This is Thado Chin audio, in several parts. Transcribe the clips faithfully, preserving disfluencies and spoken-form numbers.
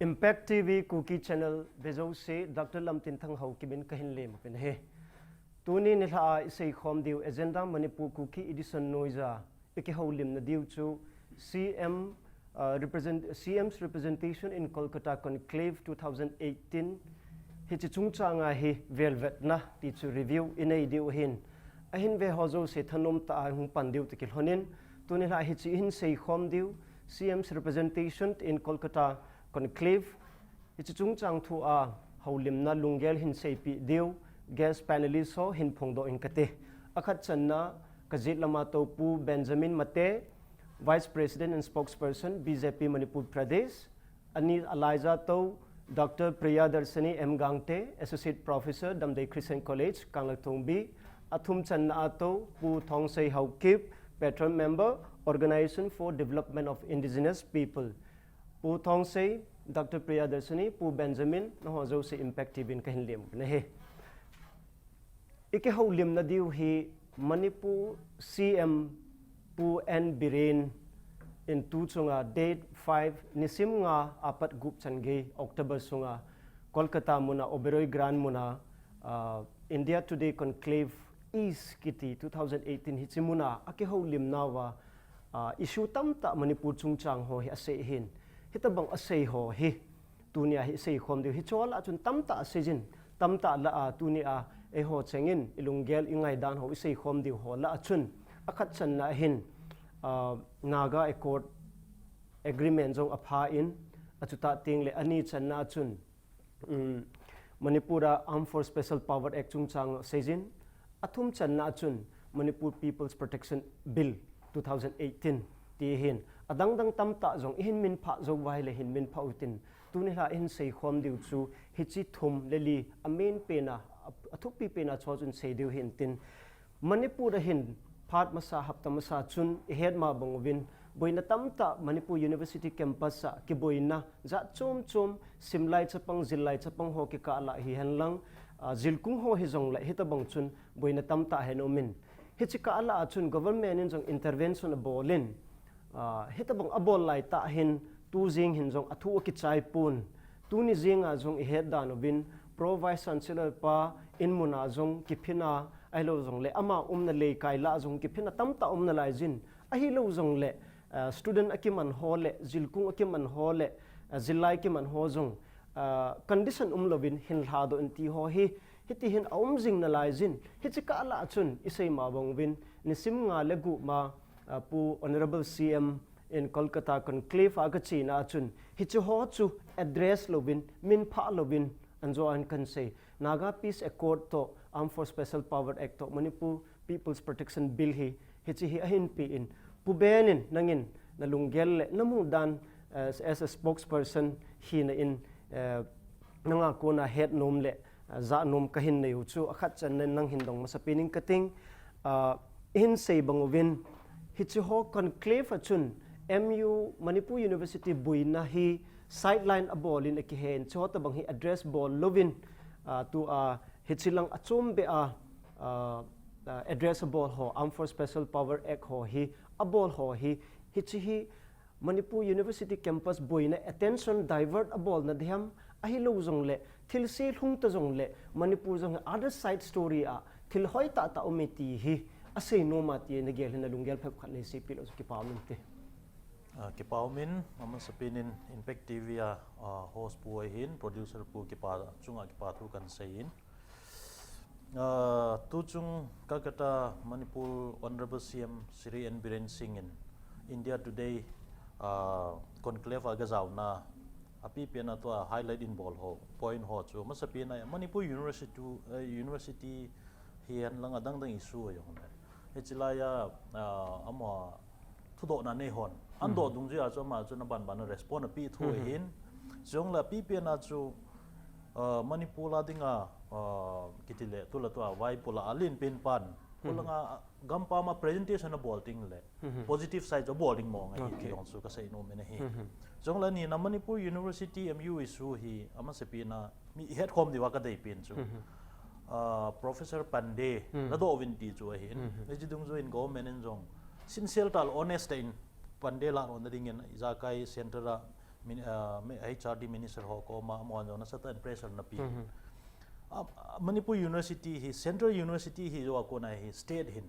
Impact T V Kuki Channel vejouse Doctor Lamtinthang Haokip in kahin lemma pen ahi. Tuni nilhah a iseikhom diu Agenda Manipur Kuki Edition noija ikihoulimna diu chu C M, uh, represent, C M's Representation in Kolkata Conclave two thousand eighteen, hiche chungchanga hi velvetna ti chu review inei diu ahin. Ahin ve ho jouse thanom tah a hung pan diu toh kilhonin, tuni nilhah hiche ihin seikhom diu, C M's Representation in Kolkata Conclave, hiche chungchang thu a houlimna lunggel hin seipeh diu, guest panelist ho hin phongdoh inge kati. Akhat channa, kajet lama tou Pu Benjamin Mate, Vice President and Spokesperson, B J P Manipur Pradesh, ani alaija tou Doctor Priyadarshini M Gangte, Associate Professor, Damdei Christian College, Kanglatongbi, athum channa a tou Pu Thongsei Haokip, Patron Member, Organization for Development of Indigenous People. Pu Thongsei, Doctor Priyadarshini, Pu Benjamin, nangho jouse Impact T V in kahin lem nahi. Ikihoulimna diu hi Manipur C M Pu N Biren in tu chunga date five nisim nga apat gup changei October sunga Kolkata muna Oberoi Ground muna, uh, India Today Conclave East kiti two thousand eighteen hiche muna akihoulimnauva, uh, issue tamtah Manipur chungchang ho hi asei ahin. Hitobang asei ho hi tunia hi iseikhom diu. Hicheho lah a chun tamtah aseijin, tamtah lah a tunia eiho chengin ilunggel ingaidan ho iseikhom diu ho lah a chun, akhat channa ahin, uh, Naga Accord Agreement jong apha in, achutah tengle ani channa a chun, um, Manipur a Armed Force Special Power Act chungchang aseijin, athum channa a chun Manipur People's Protection Bill two thousand eighteen ti ahin, adangdang tamtah jong ihin minphah jouva ahile hin minphah utin, tuni nilhah a ihin seikhom diu chu hiche thum le li a main pena, a, athupi pena chu chun sei diu hintin, Manipur a hin phat masa, hapta masa chun ihet ma bang uvin, boina tamtah Manipur University campus a kiboina jat chom chom, simlai chapang, jillai chapang ho kikah lah hihen lang, ah, jilkung ho hijongle hitobang chun boina tamtah ahin umin. Hiche kah lah a chun government in jong intervention abol in, ah, hitobang abol laitah hin, tu jing hin jong athu akichai pon. Tuni jinga jong ihet dan uvin, Pro Vice Chancellor pa in muna jong kiphin a, ahilou jongle ama umna leikai lah a jong kiphin a tamtah um nalaijin. Ahilou jongle, ah, student akiman ho le, jilkung akiman ho le, ah, jillai akiman ho jong, ah, condition umlouvin hin lhadoh in ti ho hi, hiti hin aum jing nalaijin. Hiche kah lah a chun isei ma bang uvin, nisim nga le gup ma, ah, Pu Honourable C M in Kolkata Conclave a agachena a chun, hiche ho chu address louvin, minphah louvin, anjo ahin kahin sei. Naga Peace Accord toh, Armed Force Special Power Act toh, Manipur People's Protection Bill hi, hiche hi ahin pen, Pu Ben in, nangin nalunggel le namudan, eh, as a spokesperson hina in, eh, nanga kona hetnom le, eh, jahnom kahin neiu chu akhat channa nang hin dong masapen inge kating, ah, ihin sei bang uvin, hiche ho conclave a chun M U, Manipur University boina hi sideline abol in akihen, hiche ho tobang hi address bol louvin, ah, tua hiche lang achom beh a, ah, ah, address abol ho, Armed Force Special Power Act ho hi abol ho hi, hiche hi Manipur University campus boina attention divert abolna ding ham, ahilou jongle, thilse lhung ta jongle, Manipur jong hi other side story a, thil hoi tah tah um e ti hi, asei nom a ti nagel hin nalunggel phabep khat neiseipeh lou chu kipa um inte. Ah, kipa um in, amasapen in Impact T V a, ah, host pu ahin, producer pu kipa, chunga kipa thu kahin sei in. Ah, tuchung Kolkata, Manipur, Honourable C M Shri N Biren Singh in India Today, ah, conclave a gajaona, apipen a tua highlight in bol ho, point ho chu, amasapen a Manipur University, eh, University hihen lang adangdang issue ajong le. Hiche laia, ah, ama thudohna nei hon. Andoh dungjuia chu ama chun abanban a respond apeh thou ahin. Chule apipen a chu, ah, Manipur a dinga, ah, kiti le, tule tua vaipul a alen pen pan. Khulanga, ah, gampam a presentation abol tengle, positive side chu abol ding mong ahi ti jong chu kasei nom in ahi. Chule nina Manipur University M U issue hi, amasapen a mi ihetkhom diuva kadeipen chu. Ah, Professor Pandey, ladoh uvin ti chu ahin. Hiche dungjuiin government in jong sincere tah le honest tah in Pandey ladohna dingin ijakai center a min, uh, H R D minister ho koma, amahon jong nasatah in pressure ana pe. Uh, Manipur University hi, Central University hi jou a kona hi, state hin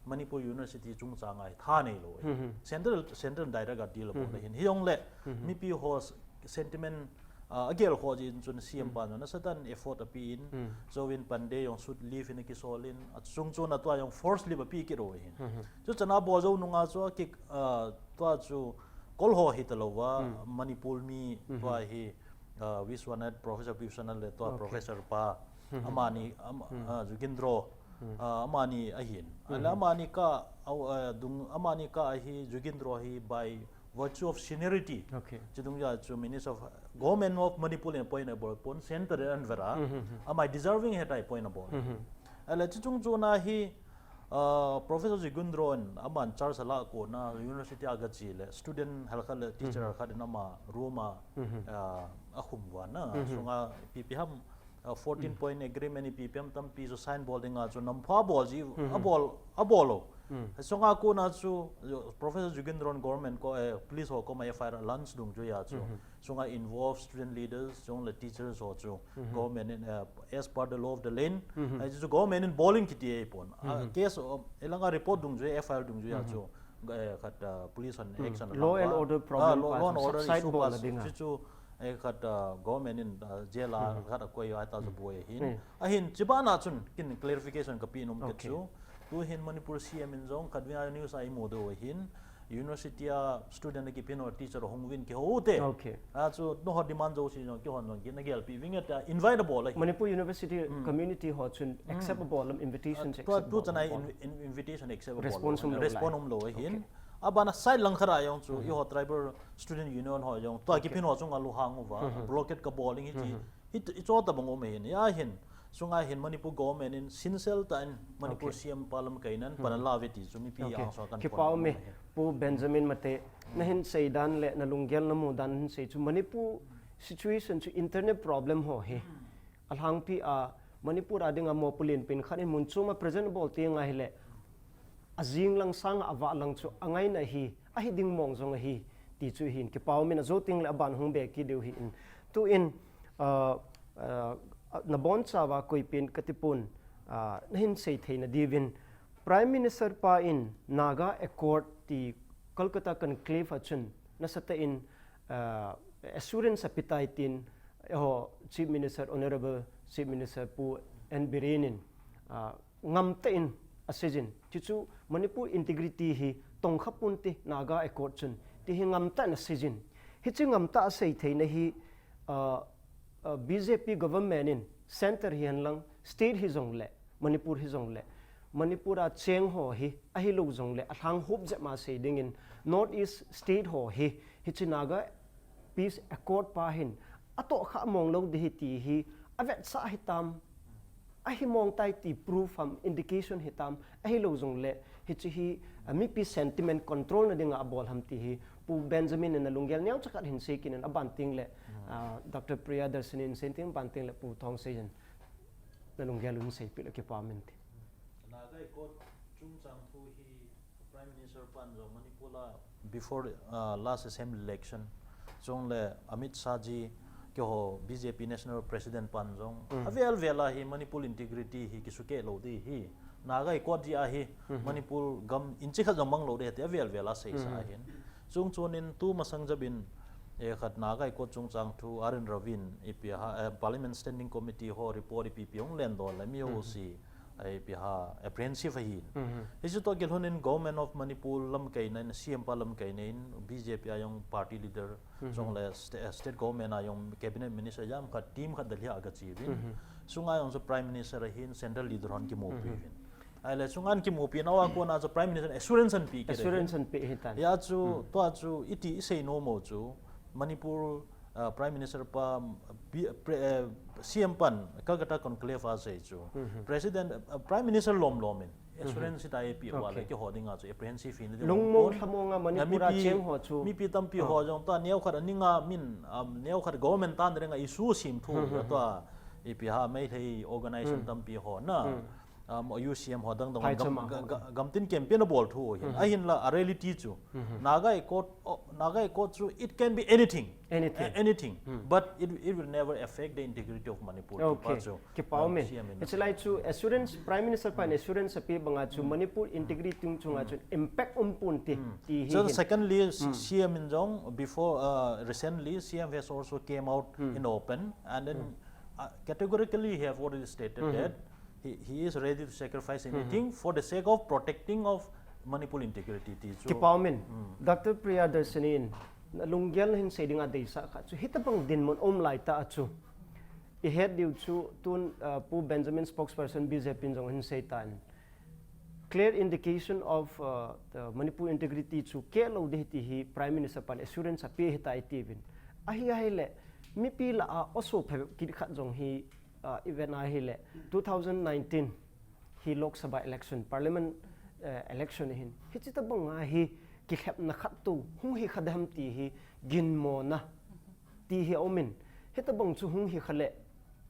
Manipur University chungchang a hi tha neilou. Central, Central direct a deal abol hin. Hijongle, mipi ho sentiment, uh, agel kho jeh in chun C M pan jong nasatah in effort ape in, Jouvin Pandey jong should leave in akisol in, achung chun atua jong force leave ape kit u hin. Chuchan abol jou nunga chu aki, uh, tua chu Kol ho hitalouva, Manipur mi tua hi, uh, Vishwanath, Professor Vishwanath le tua professor pa, amani, am, uh, Jugindro, uh, amani ahin. Ale amani kah, uh, dung, amani kah hi Jugindro hi by virtue of seniority. Chidung jeh a chu Minister of Government of Manipur in appoint abol pon, Centre in anvera. Amai deserving hita appoint abol. Ale chuchung chun ahi, uh, Professor Jugindro in aman charge alah kona university a gache le student halkhat le teacher halkhat in ama room a, uh, akhum uva na. Sunga ipi ipi ham, uh, fourteen point agreement ipi ipi ham tampi chu sign bol dinga chu nampha bol ji, abol, abol lou. Sunga kona chu, uh, Professor Jugindro in government ko, eh, police ho koma F I R launch dungjuiya chu. Sunga involve student leaders, chule teachers ho chu. Government in, uh, as per the law of the land, uh, chu government in bol in kiti ahipon. Uh, case, uh, elanga report dungjuiya, F I R dungjuiya chu. Eh, khat, uh, police hon action law and order problem, law and order issue pa chu, eh, khat, uh, government in, uh, jail a khat akoi a ta chu boi ahin. Ahin, chibana chun kin clarification kape nom kit chu. Tuhin Manipur C M in jong khatvei a news a imu diu ahin, university a student akiphin ho teacher ahung uvin kihou ute. A chu nangho demand jouse jong kihon jong kina gelpi vinge tia invite abol ahi. Manipur University community ho chun accept abol lam, invitation chu accept abol lam. Tuchan a invitation accept abol lam. Response umlou ahin. Abana side lang khat a jong chu eiho tribal student union ho jong tua kiphin ho chunga lunghang uva blockade kabol ding hi chi. Hi, hichu tabang um ahin, ahin. Sunga hin Manipur government in sincere tah in Manipur C M pa lamkaina pan ala uve ti chu mipi angsunga kaphong nom e. Pu Benjamin Mate, nahin seidan le nalunggel namudan hin sei chu Manipur situation chu internal problem ho hi. Alhangpi a Manipur a dinga mopo lenpen khat in mun chom a present abol teng ahile, ajing lang sanga avah lang chu angaina hi, ahi ding mong jong ahi, ti chu hin kipa umin, ajo tengle aban hung be kit diu ahin. Tuin, uh, uh, nabonchauva koipen katipon, uh, nahin sei theina diuvin, Prime Minister pa in Naga Accord ti Kolkata conclave a chun nasatah in, uh, assurance apetai tin, eiho Chief Minister, Honorable Chief Minister Pu N Biren in, uh, ngamtah in aseijin. Chuchu Manipur integrity hi tongkha ponte Naga Accord chun, ti hi ngamtah in aseijin. Hiche ngamtah asei theina hi, uh, uh, B J P government in centre hihen lang, state hijongle, Manipur hijongle, Manipur a cheng ho hi, ahilou jongle, alhang hop jep ma sei dingin, North East state ho hi, hiche Naga Peace Accord pa hin, atohkhah mong lou ding ahi ti hi, avetsah hitam, ahi mong tai ti proof ham, indication hitam, ahilou jongle, hiche hi, ah, mipi sentiment control na dinga abol ham ti hi, Pu Benjamin in nalunggel neocha khat hin sei kit in aban tengle, ah, Doctor Priyadarshini in sei teng aban tengle Pu Thongseijin nalunggel un seipeh le kipa umin te. Naga Accord chungchang thu hi Prime Minister pan jong Manipur a before, uh, last assembly election, chule Amit Shah ji keiho B J P National President pan jong avel vel a hi Manipur integrity hi kisukeh lou ding ahi, Naga Accord ji a hi Manipur gam inch khat jong mang lou ding ahi ti avel vel a seisa ahin. Chung chunin tu masang jep in, eh, khat Naga Accord chungchang thu R N Ravi in ipi ham, eh, Parliament Standing Committee ho report ipi ipi hung lendon le mi ho si, eh, ipi ham apprehensive ahin. Hichu toh kilhon in Government of Manipur lamkaina in, C M pa lamkaina in, B J P a jong party leader, chule sta-, eh, state government a jong cabinet minister jam khat, team khat Delhi a gache uvin. Sunga jong chu Prime Minister ahin, central leader hon kimupi uvin. Ahile chunga kimupi nau a kona chu Prime Minister assurance anapeh kit e. Assurance anapeh ahitan. Hia chu, tua chu iti isei nom u chu Manipur, uh, Prime Minister pa, B-, pre-, uh, C M pan Calcutta conclave a sei chu. President, uh, Prime Minister lom lom in assurance hita eipeh uva le keiho dinga chu apprehensive hina ding. Lungmong lhamong a Manipur a cheng ho chu. Mipi tampi ho jong tua neokhat aninga min, um, neokhat government tan dinga issue sem thu tua ipi ham Meitei organization tampi ho na. um, U C M ho dang dang gam, ga, ga, gamtin campaign abol thu hin. Ahinla a reality chu. Naga Accord, oh, Naga Accord chu it can be anything. Anything. A-, anything. But it, it will never affect the integrity of Manipur. Okay. Kipa chu. Kipa um in. Hiche lai chu assurance, Prime Minister pan assurance ape banga chu Manipur integrity chunga chu impact um pon te ti hi. So secondly, C M in jong before, uh, recently, C M has also came out in open and then uh, categorically he have already stated that he, he is ready to sacrifice anything for the sake of protecting of Manipur integrity ti chu. Kipa um in, Doctor Priyadarshini in, na lunggel na hin sei dinga deisah khat chu, hitabang dinmun um lai tah a chu. I het diu chu tun, uh, Pu Benjamin spokesperson B J P in jong hin sei tan. Clear indication of, uh, the Manipur integrity chu keh lou ding ti hi Prime Minister pan assurance ape hita iti uvin. Ahi ahile, mipi lah a oso phe kit khat jong hi, uh, event ahile, two thousand nineteen hi Lok Sabha election, Parliament, uh, election hin. Hiche tabang a hi kilhepna khat tou hung hi kha dem ti hi ginmona ti hi a um in, hitabang chu hung hi kha le,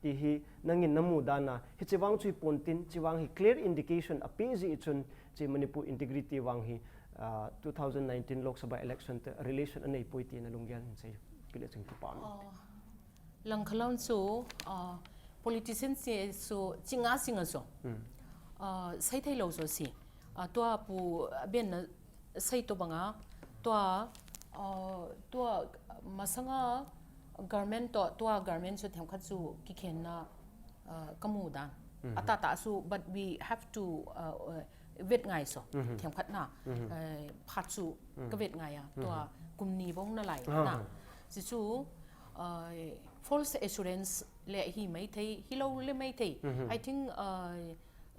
ti hi nangin na mu dan a, hiche vang chu hi pon tin, hiche vang hi clear indication ape jeh chun, hiche Manipur integrity vang hi, ah, two thousand nineteen Lok Sabha election te relation anei poi ti na lunggel hin sei kit le chun kipa um in. Oh, Langkhalon chu, ah, politician chu chinga singa chu, ah, sei thei lou chu si. Ah, tua pu aben na sei to banga, tua, uh, tua masanga government to, tua government chu themkhat chu kikhenna, uh, kamu dan. Atata chu, but we have to, uh, uh, wait ngai so, themkhat na, uh, phat chu ka wait ngai a, tua kum ni bong na lai na. Chu chu, uh, false assurance le hi mai thei, hi lou le mai thei. I think, uh,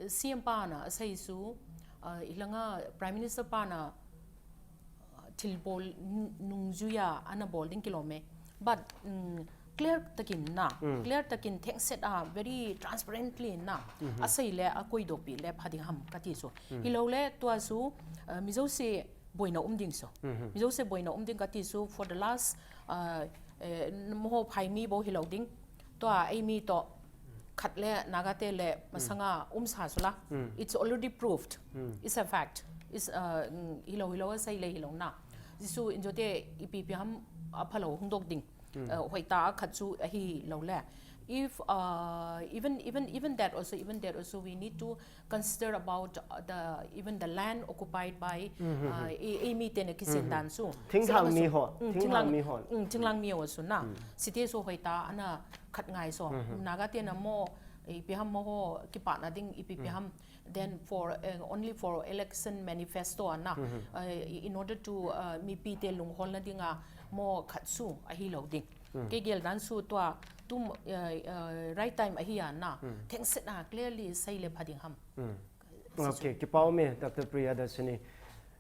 C M pana asei chu, uh, hilanga Prime Minister pana, uh, thil bol n-, nungjuia ana bol ding kilom e. But, um, clear takin na, clear takin thengset a, very transparently na, asei le akoi dopi le pha ding ham kati chu. Hilou le tua chu, uh, mi jouse boina um ding chu. Mi jouse boina um ding kati chu for the last, uh, eh, moho phai mi bou hilou ding. Tua ei mi to khat le Naga te le masanga um sa chu la. It's already proved. It's a fact. It's, uh, mm, hilou, hilou asei le hilou na. Jisu injo te ipi pi ham aphalou hung dok ding. Uh, hoita khat chu ahi lou le. If, uh, even, even, even that also, even that also, we need to consider about, uh, the, even the land occupied by, uh, ei, ei mi te na kisin dan chu. Thinglhang mi ho, mm, thinglhang mi ho. Mm, thinglhang mi ho chu na. Site chu hoita ana khat ngai so. Naga te na mo, ipi ham mo ho, kipana ding ipi pi ham. Then for, uh, only for election manifesto ana, uh, in order to, uh, mipi te lungholna dinga mo khat chu ahi lou ding. Kei gel dan chu tua tum, uh, uh, right time ahi ana. Thengset a clearly sei le pha ding ham. Okay, kipa um e, Doctor Priyadarshini.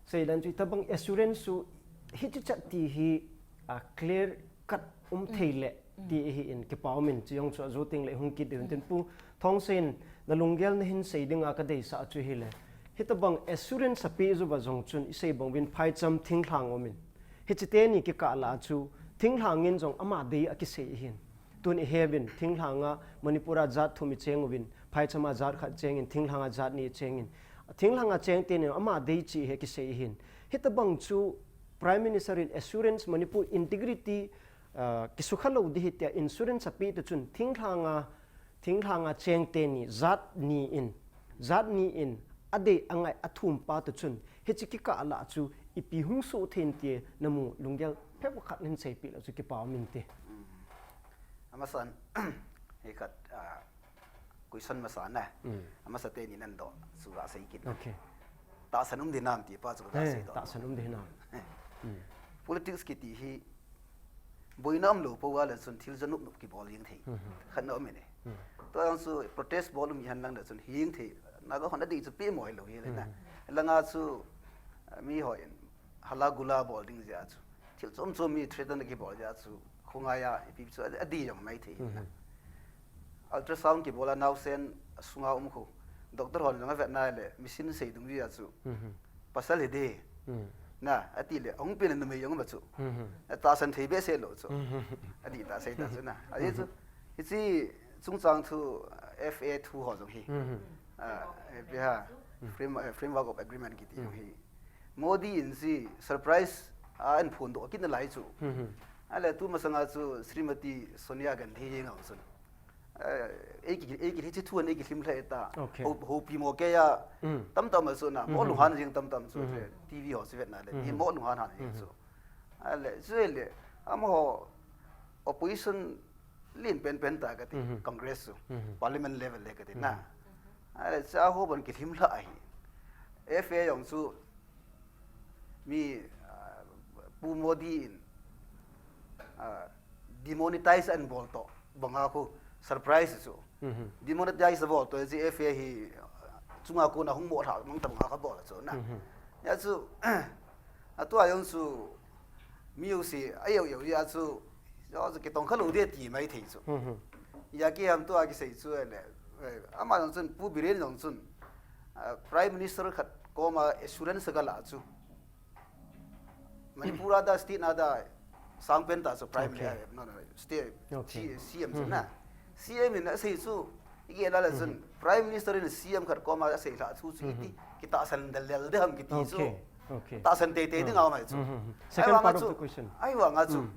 Sei dan chu itabang assurance chu hichi chat ti hi, ah, clear cut um thei le ti hi in kipa um in, chu jong chu ajo ting le hung kit ding tin Pu Thongsen na lunggel na hin sei dinga ka deisah chu hi le. Hitabang assurance ape jou va jong chun isei bang uvin phaicham thinglhang um in. Hichi teni kikah lah a chu thinglhang in jong ama dei a kisei hin. Tun i he uvin, thinglhang a Manipur a jat thum i cheng uvin, phaicham a jat khat cheng in, thinglhang a jat ni cheng in. Thinglhang a cheng teni ama dei chi hi kisei hin. Hitabang chu Prime Minister in assurance Manipur integrity, uh, kisukha lou ding hi tia insurance ape ta chun thinglhang a, thinglhang a cheng teni, jat ni in, jat ni in, adei angai athum pa ta chun, hichi kikah lah chu ipi hung soh thei in ti na mu lunggel phabep khat hin sei pi lah chu kipa um in ti. Mm. Amasan, hi khat, ah, Question masa na. Mm. Amasa teni nan do, chu ga sei kit. Okay. Tahsan um ding ham ti pa chu ga sei do. Tahsan um ding ham. Mm. Politics kiti hi boina umlou pou a le chun thil ja nup nup kibol jeng thei. Khat na um e. Tua jong chu protest bol um hi hen lang le chun hing thei. Naga hon adih chu pe mo hilou hi le na. Langa chu, ah, mi hon hala gula bol ding jeh chu. Thil chom chom mi threaten kibol jeh chu. Khongai a, ipi chu adih jong mai thei. Ultrasound kibol a naosen sunga um khu. Doctor hon jong avet na le, machine sei dung jeh chu. Pasal hi ding. Na, ati le, ahung pen le numei jong um a chu. Atahsan thei behseh lou chu. Adih ta sei ta chu na. Ahi chu, hichi chungchang thu F A thu ho jong hi. Ah, eh, ipi ham, frame, eh, framework of agreement kiti hi. Modi in si surprise a ahin phondoh kit nalai chu. Ahile tu masanga chu Srimati Sonia Gandhi jeng a chun, eh, ei ki, ei ki, hiche thu a ei kilhim lheh ta. Okay. Ho, hopi mo kei a tamtam a chu na, mo lunghan jing tamtam chu, T V ho chu vetna le, hi mo lunghan han jing chu. Ahile, chu le, amaho opposition len penpen ta kati, Congress chu, Parliament level le kati na. Ahile, chu ho ban kilhim lha ahi. F A jong chu mi, ah, Pu Modi in, ah, demonetize ahin bol toh banga khu surprise chu. Demonetize abol toh chu F A hi, ah, chunga kona hung mo lha mang ta banga kha bol chu na. Hia chu, atua jong chu mi u si, a yau yau ya chu, jo chu kitong kha lou de ti mai thei chu. Ya ki ham tua kisei chu le, eh, ama jong chun, Pu Biren jong chun, ah, Prime Minister khat koma assurance aga la chu. Manipur a da state na da sang pen ta chu Prime Minister, no, no, state, C-, C M chu na. C M in asei chu, i gel a le chun, Prime Minister in C M khat koma asei lha thu chu iti, kitahsan del del de ham kiti chu. Okay. Tahsan teitei ding a um ahi chu. Second part of the question. Ahivanga chu,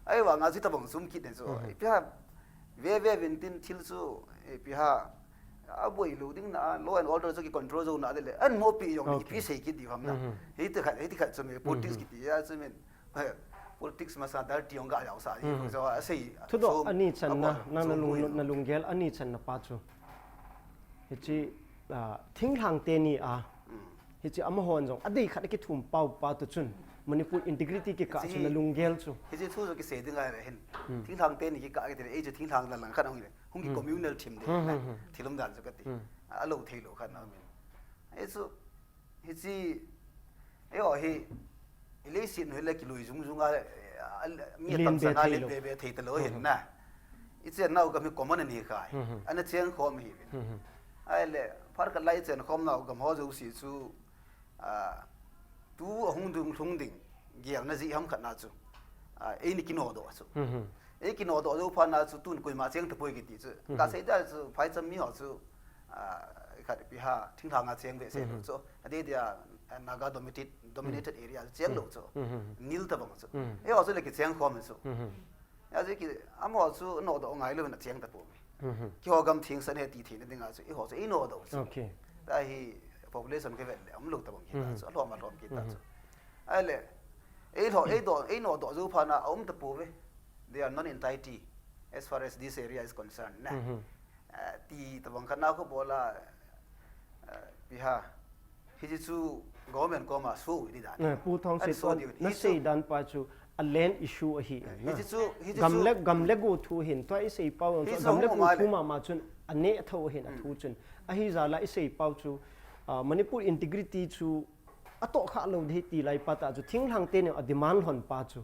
ahivanga chu tabang sum kit ne chu. Ipi ham, ve ve vin tin thil chu, ipi ham, aboi lou ding na, law and order chu kicontrol jou na de le, ahin mopi jong ipi sei kit diu ham na. Hiti khat, hiti khat chu mi politics kiti a chu min, eh, politics masa dirty jong ga jao sa ji, chu asei. Thudoh ani channa, nang na lung, na lunggel ani channa pa chu. Hiche, ah, thinglhang teni a. Hiche amahon jong adei khat akithum pau pa tu chun Manipur integrity kikah chu na lunggel chu. Hiche thu chu kisei ding ahi le hin. Thinglhang teni kikah kiti le, ei chu thinglhang lang lang khat hung le. Hung ki communal thim de na. Thil um dan chu kati. A lou thei lou khat na um in. Ei chu, hiche, eiho hi, i leiset hi le kilui jung jung a, eh, a, mi len tamchan a len be be thei talou hin na. I chennau gam hi common ahi khai. Ana cheng khom hi vin. Ahile, phat khat lai i chen khom nau gam ho jouse chu, ah, tu ahung dung lhung ding, gelna jeh ham khat na chu. Ah, eini kinodoh chu. Ei kinodoh jou phat na chu tun koima cheng tapoi kiti chu. Ka sei da chu, phaicham mi ho chu, ah, khat ipi ham, thinglhang a cheng ve se lou chu. Adeh dia, ah, Naga dominated, dominated area chu cheng lou chu. Nil tabang chu. Eiho chu le kicheng khom chu. Aji ki, amaho chu nodoh ngai lou na cheng tapoi. Keiho gam thengsan ahi ti theina dinga chu, eiho chu ei nodoh chu. Okay. Tua hi population kivet le, umlou tabang kita chu, alhom alhom kita chu. Ahile, ei lho, ei doh, ei nodoh jou phat na, aum tapoi ve. They are non-entity as far as this area is concerned, na. Eh, ti tabang khat na khu bol a, eh, ipi ham. Hiche chu government koma so di dan. Eh, Pu Thongset, so di, na sei dan pa chu a land issue ahi, eh, na. Hiche chu, hiche chu gam le, gam le go thu hin, tua i sei pau chu, gam le go thu mama chun, aneh tho hin a thu chun. Ahi jal a i sei pau chu, ah, Manipur integrity chu atoh kha lou ding ti lai pa ta chu, thinglhang teni a demand lhon pa chu.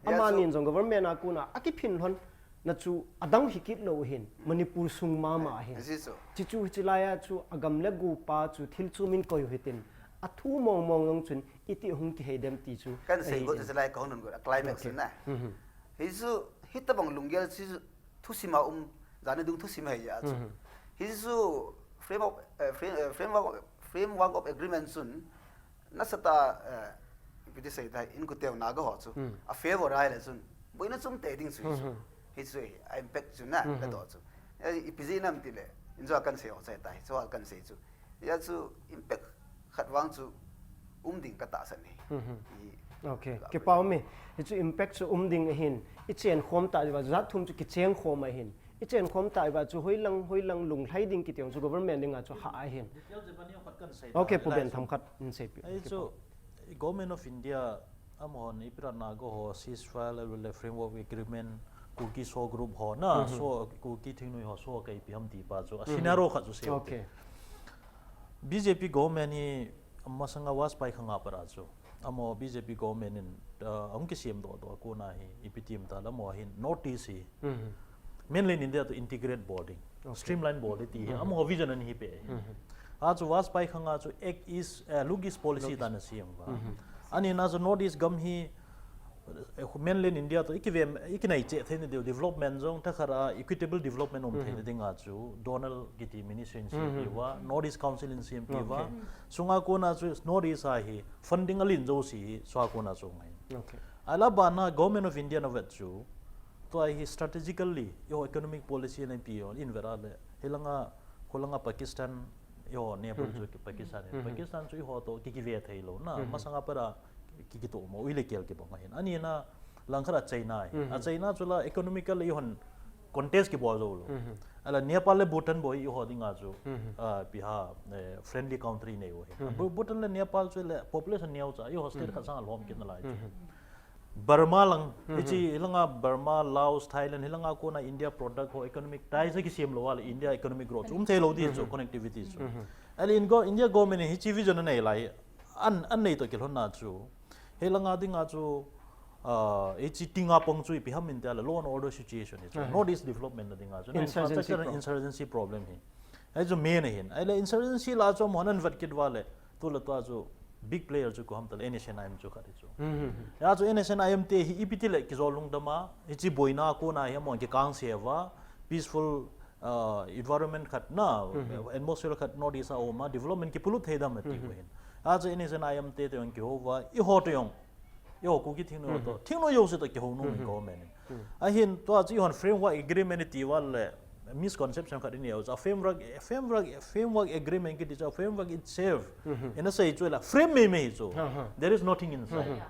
Amanin jong government a kona, akiphin lhon na chu adang hi kit lou hin, Manipur sung mama hin. Hiche chu, hiche lai a chu agam le go pa chu thil chu min koi u hitin, athu mong mong jong chun iti hung kihei dem ti chu. Kan sei got chu lai ka hung nun got a climax na. Hichu, hitabang lunggel chu thusim a um, jani dung thusim ahi a chu. Hichu frame of, eh, frame, eh, framework of, framework of agreement chun, nasatah a, eh, ipi ti sei tai, Inkotel Naga ho chu. A favor ahi le chun, boina chom tei ding chu hichu. Hichu hi, a impact chu na, la doh chu. Eh, ipi jeh ham ti le, injo kan sei ho chai tai, chu kan sei chu. Hia chu impact khat vang chu um ding ka tahsan e. Okay. Kipa um e. Hichu impact chu um ding ahin. I chen khom ta diu va, jat thum chu kicheng khom ahin. I chen khom ta diu va chu hoilang, hoilang lunglhai ding kiti jong chu government dinga chu hah ahin. Okay, Pu Ben, themkhat in seipi. Ahi chu, Government of India, amahon ipi ra Naga ho ceasefire le, le framework agreement, Kuki SoO group ho na, SoO, Kuki thingnoi ho SoO kei ipi ham ti pa chu, a scenario khat chu sei u te. B J P government hi masanga Vajpayee khanga pat a chu, amaho B J P government in, ah, ahung kisem doh doh a kona hi, ipi ti ham ta le, amaho hin North East hi mainland India to integrate bol ding, streamline bol ding ti hi, amaho vision ana hi pe hi. A chu Vajpayee khanga chu Act East, eh, Look East policy ta ana sem uva. Ani na chu North East gam hi Eh, mainland India toh ikive, ikinai cheh theina diu development jong thakhat a equitable development um theina dinga chu Donald kiti ministry in sem piuva, North East Council in sem piuva. Sunga kona chu North East a hi funding alen jouse hi sua kona chu ngai. Okay. Ahila bana Government of India na vet chu tua hi strategically eiho economic policy na pi in vet a le hilanga, khulanga Pakistan eiho neighbor chu Pakistan. Pakistan chu eiho toh ki kive thei lou na, masanga para ki kitoh mo, uile kel kibang ahin. Anina langkhat a China hi. A China chu la economical eihon contest kibol jou lou. Ahila Nepal le Bhutan bou eiho dinga chu, ah, piha, eh, friendly country nei u hi. Bhu- Bhutan le Nepal chu le population neo cha eiho state khat sanga lhom kit nalai chu. Burma lang, hiche hilanga Burma, Laos, Thailand, hilanga kona India product ho economic ties kisem lou a le India economic growth um thei lou di chu, connectivity chu. Ahile India government in hiche vision anei lai, an, an nei toh kilhonna chu, hilanga dinga chu, ah, hiche tinga pang chu ipi ham inte le law and order situation hi chu. North East development na dinga chu. Insurgency problem hi. Hichu main ahin. Ahile insurgency la chu amahon an vet kit uva le, tu le tua chu big player chu koi ham tale NSCN-IM chu khat hi chu. Hia chu NSCN-IM te hi ipi ti le kijol lungdam a, hiche boina kona hi amahon kikang se uva, peaceful, ah, environment khat na, atmosphere khat North East a um a, development kipolut thei dam ati u ahin. Hia chu NSCN-IM te toh jong kihou uva, eiho toh jong, eiho Kuki thingnoi toh, thingnoi jouse toh kihou nom in government in. Ahin tua chu eihon framework agreement iti uva le, misconception khat inei u chu, framework, framework, framework agreement kiti chu, framework itself ina sei chu la frame mei mei chu. There is nothing inside.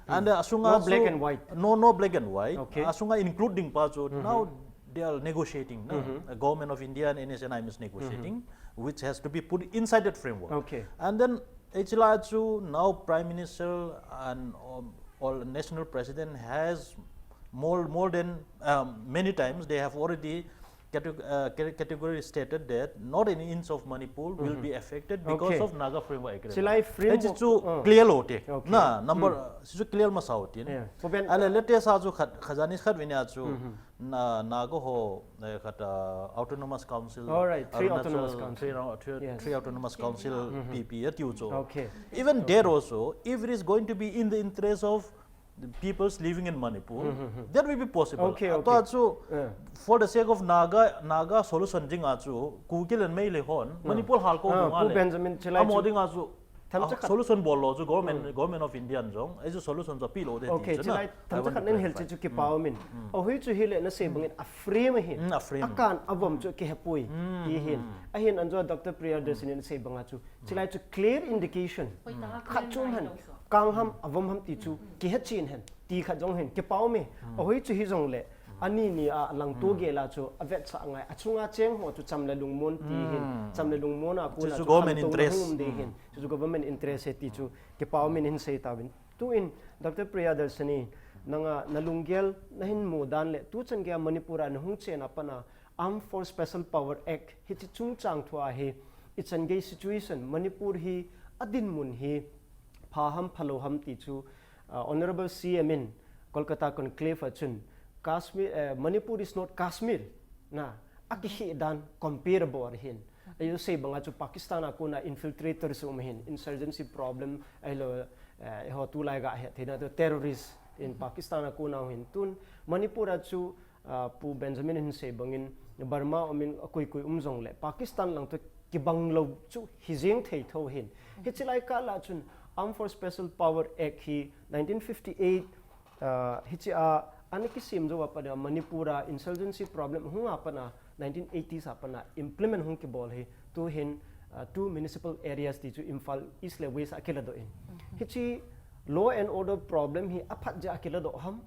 And, uh, asunga No black and white. No, no black and white. Okay. Asunga include ding pa chu now they are negotiating, na? The Government of India and NSCN-IM is negotiating, which has to be put inside that framework. Okay. And then hiche la chu now Prime Minister and, um, all national president has more, more than, um, many times they have already cate- uh, cate- category stated that not an inch of Manipur will be affected because Okay. of Naga Framework Agreement. Hiche lai framework, Hiche chu uh. clear lou te. Okay. Na, number, uh, hiche chu clear masa u tin. Yeah. Pu Ben- Ahile latest a chu khat, khat jani khat vin a chu, na, Naga ho, eh, khat, uh, Autonomous Council, All right, three Arunachal, Autonomous Council. Three, Ro- three, Yes. Three Autonomous Council, P P, ati u chu. Okay. Even there also, if it is going to be in the interest of the peoples living in Manipur, that will be possible. Okay, A okay. tua chu, Yeah. for the sake of Naga, Naga solution dinga chu, Kuki le Meitei hon, Manipur hal ko Ah, dunga Pu le. Benjamin, hiche lai Amo chu- dinga chu, Tham ah, cha khat. Solution bol lou chu government, Government of India in jong, hiche solution chu pi lou de ti Okay, chu hiche na. lai tham cha khat nin hil chu chu kipao min. Ahi chu hile na sei bangin a frame ahi. Mm, a frame. Akan avom chu kihe poi. Ti hin. Ahin anjo Doctor Priyadarshini in sei banga chu. Hiche lai chu clear indication. Khat chu um hen. Kang ham, avom ham ti chu kihe chen hen. Ti khat jong hin kipao me. Ahi chu hijongle. Ani ni a langto gel a chu avetsah ngai. Achunga cheng ho chu cham le lungmon ti hin. Cham le lungmon a kona Chu chu government khantouna interest. Hung um ding hin. Chu chu government interest ahi ti chu kipao min hin sei tauvin. Tuin Doctor Priyadarshini, nanga na lunggel na hin mu dan le tuchan geiya Manipur a na hung chen a pat a Armed Force Special Power Act hiche chungchang thu a hi ichan gei situation Manipur hi adinmun hi pha ham phalou ham ti chu, uh, Honourable C M in Kolkata conclave a chun Kashmir, uh, Manipur is not Kashmir na akihe dan comparable ahin. Ahi chu sei banga chu Pakistan a kona infiltrators um ahin, insurgency problem ahilou, eh, eiho tulai ga he theina toh terrorist in Pakistan a kona hin tun Manipur a chu, ah, Pu Benjamin in sei bangin Burma um in akoi koi um jongle Pakistan lang toh kibang lou chu hijeng thei tho hin. Hiche lai kah la chun Armed Force Special Power Act hi nineteen fifty-eight Ah, hiche a, ana kisem jou a pat a Manipur a insurgency problem hung a pat a nineteen eighties a pat a implement hung kibol hi, tuhin, ah, two municipal areas ti chu Imphal East le West a kiladoh in. Hiche law and order problem hi aphat jeh a kiladoh ham?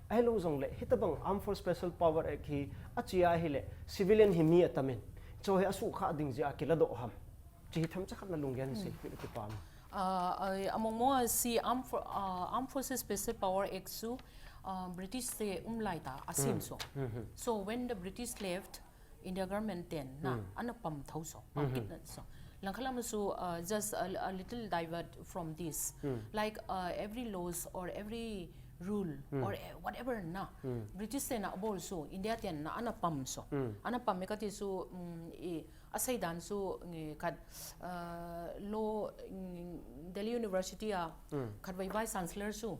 Ahilou jongle, hitabang Armed Force Special Power Act hi achea hile civilian hi mi atam in. Chu hi asukha ding jeh a kiladoh ham? Hiche hi themcha khat na lunggel hin seipeh le kipah. Ah, among mo si Armed, For, ah, Armed Forces Special Power Act chu, ah, British te um lai ta a sem so. So when the British left, India government ten na ana pam tho so, pam kit na so. Langkhat lam a chu, ah, just a, a little divert from this. Like, ah, every laws or every rule or, eh, whatever na, British ten na abol so, India ten na ana pam so. Ana pam e kati chu, um, i, asei dan chu, nge khat, ah, law, mm, Delhi University a khat vai Vice Chancellor chu,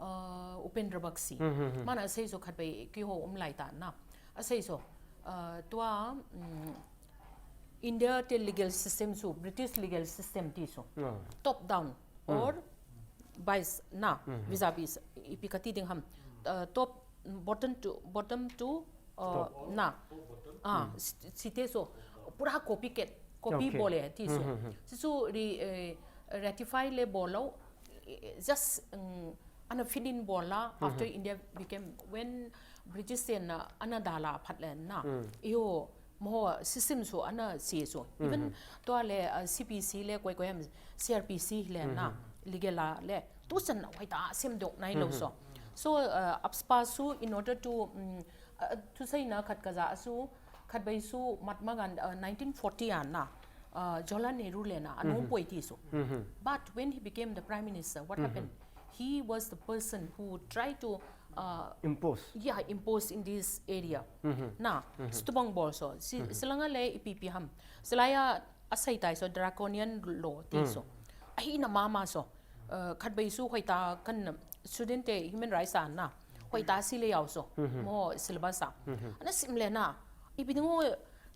uh, Upendra Bakshi. Hmm, hmm, hmm. Mana asei chu khat bai keiho um lai ta na. Asei chu, uh, tua, um, India te legal system chu British legal system ti chu. Ah. Top down Hmm. or vice na, Hmm, hmm. vis-a-vis, ipi kati ding ham. Uh, top, bottom to, bottom to, uh, Top. na. Ah, Hmm. si-, site chu pura copycat, copy Okay. bol e ti chu. Hmm, hmm, hmm. Si chu ri-, eh, ratify le bol lou, eh, just, um, ana fill in bol la after Hmm, hmm. India became, when British te na ana dal a phat le na. Hmm. Eiho, amaho system chu ana se chu. Even Hmm, hmm. tua le, uh, C P C le koi koi ham, C R P C le Hmm, na, hmm. legal a le. Tuchan hoitah a sem doh nai lou Hmm, chu. hmm. So, uh, AFSPA chu in order to, um, uh, thusei na khat ka ja chu, khat bai chu Mahatma Gandhi, uh, nineteen forty a na, uh, Jawaharlal Nehru le na, ana Hmm, hmm. um poi ti chu. Hmm, hmm. But when he became the prime minister, what Hmm, happened? hmm. He was the person who tried to, uh, Impose. yeah, impose in this area. Hmm, hmm. Na, Hmm, hmm. stubang bol chu. Si, Hmm, hmm. Sri Lanka le ipi ipi ham. Sri Lanka asei tai chu draconian law ti Hmm. chu. Ahina mama chu. Uh, khat bai chu hoitah a kan student te human rights a na. Hoitah a sei le jao chu. Hmm, hmm. Amaho syllabus a. Hmm, hmm. Ana sim le na. Ipi ding u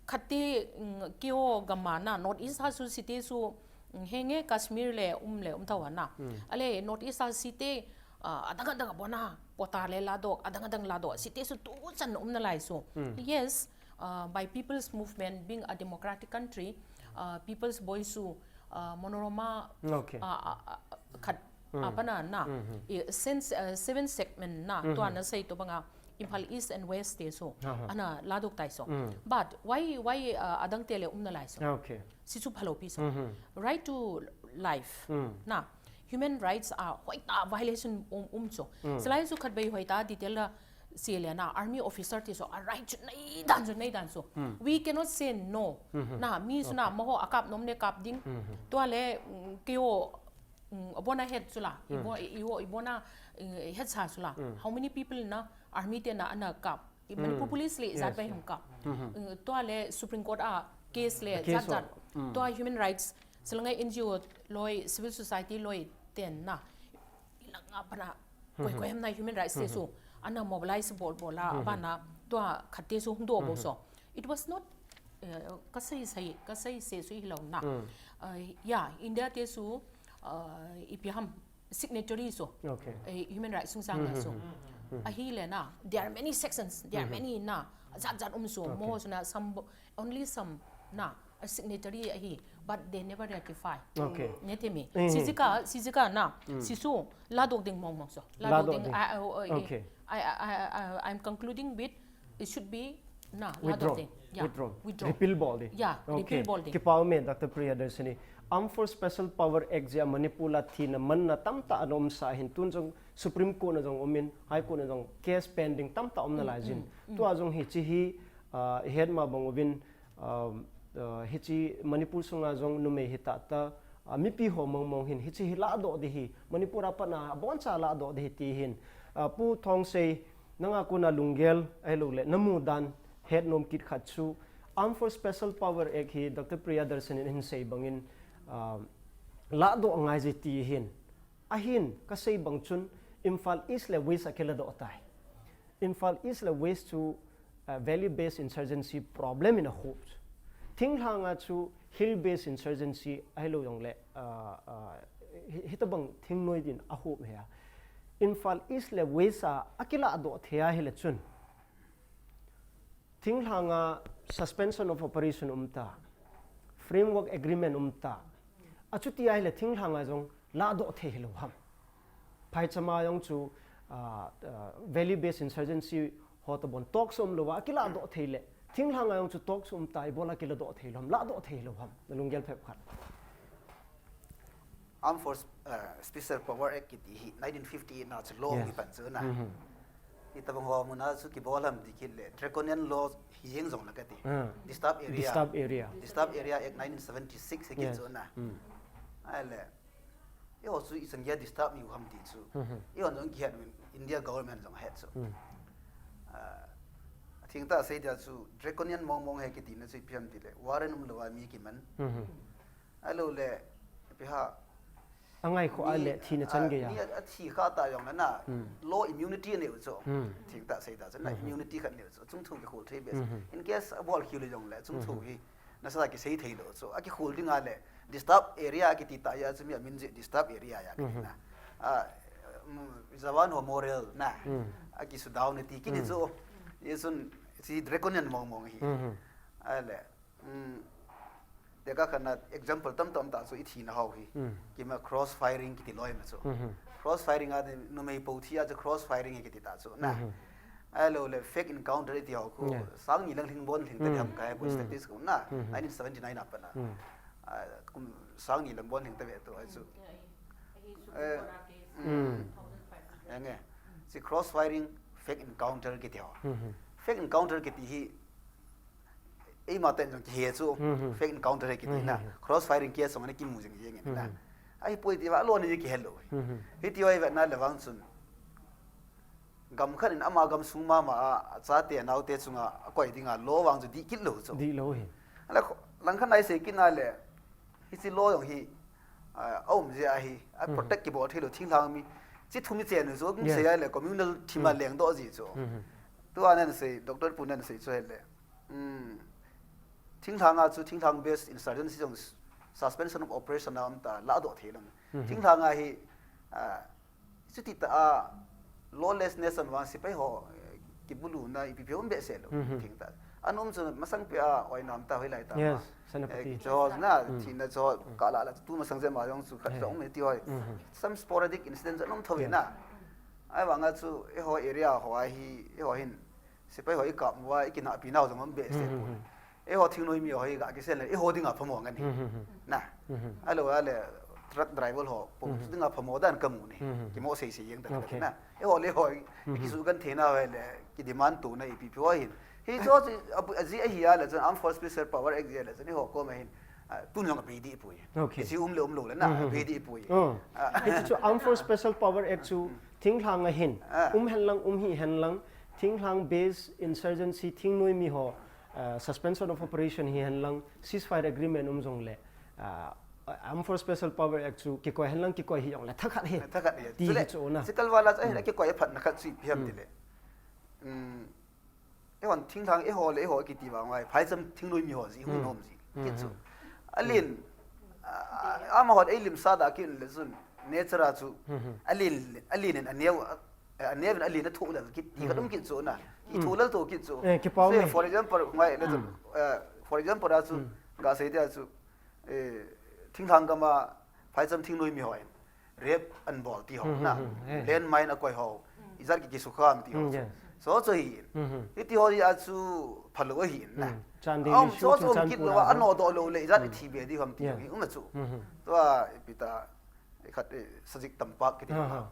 khat te, mm, keiho gam a na, North East a chu site chu, mm, henge Kashmir le um le um thou a na. Hmm. Ale North East a site, ah, adang adang a bon a, patta le ladoh, adang adang ladoh, site chu tuchan um nalai chu. Hmm. Yes, uh, by people's movement, being a democratic country, uh, people's voice chu, uh, Manorama, Okay. uh, uh, uh, khat, Hmm. uh, pana na, Hmm, hmm. eh, sense, uh, seven segment na, Hmm, tua hmm. na sei to banga, Imphal East and West te chu, Ha, ha. ana ladoh tai chu. Hmm. But why, why, uh, adang te le um nalai chu? Okay. Si chu phalou pi chu. Hmm, hmm. Right to life. Hmm. Na, human rights a hoitah a violation um, um chu. Hmm. Sri Lanka chu khat bai hoitah a detail a sei le na, army officer te chu a right chu nei dan chu, nei dan chu. Hmm. We cannot say no. Hmm, hmm. Na, mi chu na, Okay. amaho a kap nom le kap ding. Hmm, hmm. Tua le, mm, keiho, mm, abon a het chu la. Hmm. Ibo-, i, i, ibon a, eh, het sa chu la. Hmm. How many people na, army te na ana kap? I Manipur Hmm. police le Yes, ijat bai yes. ham kap. Hmm, hmm. Eh, tua le Supreme Court a case le A case jat jat. ho. Hmm. Tua human rights, Sri Lanka N G O loi, civil society loi ten na. Ilang a pana, Hmm, koi hmm. koi ham na human rights te Hmm, chu, hmm. ana mobilize bol bol a, Hmm, hmm. abana, tua khat te chu hung doh bol Hmm, hmm. chu. It was not, eh, ka sei sei, ka sei se chu hilou na. Hmm. Uh, yeah, India te chu, uh, ipi ham signatory chu. Okay. Eh, human rights sung sang Hmm, na hmm, chu. hmm. Hmm. Ahile na, there are many sections, there are Hmm, hmm. many na, jat jat um chu. Okay. Amaho chu na, some, only some na, a signatory ahi, but they never ratify. Okay. Nge ti mi. Hmm. Si jeh a, si jeh a na, Hmm. si chu, ladoh ding mong mong chu. Ladoh Ladoh ding, ding. I, I, I, Okay. I, I, I, I, I'm concluding with, it should be, na, Withdraw. ladoh ding. Yeah. Withdraw. Withdraw. Repeal bol ding. Yeah, Okay. repeal bol ding. Kipa um e, Doctor Priyadarshini. Armed Force Special Power Act jeh a Manipur a thina manna tamtah ana um sa hin tun jong Supreme Court na jong um in, High Court na jong case pending tamtah um nalai jin. Mm, mm, mm. Tua jong hiche hi, ah, i het ma bang uvin, ah, ah, hiche Manipur sunga jong numei hita ta, ah, mipi ho mong mong hin hiche hi ladoh ding ahi, Manipur a pat na abon cha ladoh ding ahi ti hin. Ah, Pu Thongsei, nanga kona lunggel ahilou le, na mu dan het nom kit khat chu, Armed Force Special Power Act hi Doctor Priyadarshini in ahin sei bangin, ah, ladoh angai ji ti hin. Ahin, ka sei bang chun, Imphal East le West a kiladoh tai. Imphal East le West chu, ah, valley based insurgency problem in ahop. Thinglhang a chu hill based insurgency ahilou jong le, ah, ah, hi, hitabang thingnoi din ahop hi a. Imphal East le West a, akiladoh thei ahile chun. Thinglhang a suspension of operation um ta, framework agreement um ta, achuti ahile thinglhang a jong ladoh thei hilou ham. Phaicham a jong chu, ah, ah, valley based insurgency ho toh bon talks um lou a, akiladoh thei le, thinglhang a jong chu talks um ta, ibola kiladoh thei lou ham, ladoh thei lou ham, na lunggel phep khat. Armed Force, uh, Special Power Act kiti hi nineteen fifty-eight na chu law Yes. kipan chu na. Mm-hmm. Hitabang ho muna chu kibol ham ti kit le, draconian law hi jeng jong la kati. Ah. Disturbed area. Disturbed area. Disturbed Area Act nineteen seventy-six hi kiti Yes. chu na. Mm. Ahile, eiho chu ichan gei a disturb mi u ham ti chu. Mm-hmm. Eiho jong kihet uvin, India government jong het chu. Mm. Ah, atheng tah sei dia chu, draconian mong mong hi kiti na chu ipi ham ti le, warrant um lou a mi kiman. Mm-hmm. Ahilou le, ipi ham, Angai khu a le thina chan gei a. Mi a, athi kha ta jong le na. Hmm. Law immunity anei u chu. Hmm. Thing ta sei ta chu na, hmm, immunity khat nei u chu. Chungthu kikhol thei be. Hmm. In case abol khel u jong le chungthu hi nasatah a kisei thei lou chu. Akikhol ding a le disturb area kiti ta a chu mi amin jeh disturb area a kiti na. Hmm. A, um, Jawan ho moral na. Hmm. Akisudown ti kiti chu. Hmm. Hichun, hiche draconian mong mong hi. Hmm. A le. Um, tekah khat na example tamtah um ta chu i thina ho hi. Hmm. Keima cross firing kiti loi ma chu. Hmm. Cross firing a di numei po thi a chu cross firing hi kiti ta chu na. Hmm. Ahilou le fake encounter i ti ho khu. Yeah. Sang ni lang lhing bon lhing ta, hmm, diam kai bu, hmm, statistics khu na. Hmm. Nineteen seventy-nine a pat na. Hmm. A, kum sang ni lang bon lhing ta ve tu a chu. Eh, hmm. Enge. Si cross firing, fake encounter kiti ho. Hmm. Fake encounter kiti hi eima ten jong kihe chu, hmm, fake encounter hi kiti na. Hmm. Cross firing case jong ana kimu jing jing na. Hmm. Ahipoi ti va lou ni kihe lou. Hmm. Hiti ho i vet na le vang chun. Gam khat in ama gam sung mama a, achate anaote chunga akoi dinga law vang chu dih kit lou chu. Dih lou hi. Ala kho-, lang khat na i sei kit na le, hiche law jong hi, a, aum jeh ahi, a, hmm, protect kibol thei lou thinglhang mi. Chi thum i chen u chu, kum, yes, sei a le communal thim a, hmm, lengdoh ji chu. Hmm. Tua nan sei, Doctor pu nan sei chu hile. Hmm. Thinglhang a chu, thinglhang based insurgency jong suspension of operation a um ta, lahdoh thei lou. Hmm. Thinglhang a hi, a, chuti ta a, lawlessness a vang sepai ho, eh, kibulu na ipi pi um behseh lou, hmm, thing ta. An um chu masang peh a, oi nam ta hoi lai ta. Yes, ma. Senapati. Eh, kicho na, hmm, thina cho, hmm, kala la, tu masang jeh ma jong chu khat, eh, jong um ti hoi. Hmm. Some sporadic incidents an um tho, yeah, na. Ahivang a chu, eiho area ho a hi, eiho hin, sepai ho i kap uva, i kinahpi nau jong um behseh, hmm, poi. Hmm. Eiho thingnoi mi ho hi ga kisei le, eiho dinga phamo ngan hi. Hmm, hmm, hmm. Na. Hmm. Ahilou a le, truck driver ho, po, hmm, dinga phamo dan kamu ni. Hmm. Kimo sei sei jeng ta, okay, na. Eiho le eiho, hmm, kisugenthei nau le, kidemand tona ipi pi ho hin. Hichu, abu-, ajeh ahi a le, chun Armed Force Special Power Act jeh le, chun eiho koma hin, a, tun jong abei dih poi. Okay. Hiche um le um lou le na, hmm, hmm, abei dih poi. Oh. A. Hichu chu Armed Force Special Power Act chu, hmm, thinglhang a hin, a, um hen lang, um hih hen lang, thinglhang based insurgency thingnoi mi ho, a, suspension of operation hi hen lang, ceasefire agreement um jong le, a, Armed Force Special Power Act chu kikoi hen lang, kikoi hih jong le, thakhat hi. Thakhat hi. Ti chule, hi chu na. Chikal vala chu, eh, hmm, kikoi a phatna khat chu ipi ham, hmm, ti le. Hmm. Eihon thinglhang eiho le eiho kiti vang uva, phaicham thingnoi mi ho jeh, hmm, hung nom ji. Hmm. Kit chu. Hmm. Alen, a, a, amahon eilimsah da kit le chun, nature a chu, hmm, hmm, alen, alen in aneo, a, aneo in alen athoh le kit, ti khat um, hmm, kit chu na. Ki, hmm, thoh lel to kit chu. Eh, kipah. Say, me, for example, ngai le chun, hmm, eh, for example a chu, hmm, ga sei dia chu, eh, thinglhang gam a, phaicham thingnoi mi ho in rape an bol ti ho, hmm, na. Hmm, hmm, eh. Landmine akoi ho. Ijat ki, kisukha am ti ho. Hmm, yes. So, so hi. Hmm, hmm. Hiti ho hi a chu phalou ahi na. Hmm. Chandel issue, so, so, Churachandpur kit lou a, a, ano doh lou le, ijat, yeah, ithi be di ham ti, yeah, hi, um na chu. Hmm, hmm. Tua, ipi ta, khat, eh, Sajik Tampak kiti, ha, ha, ha.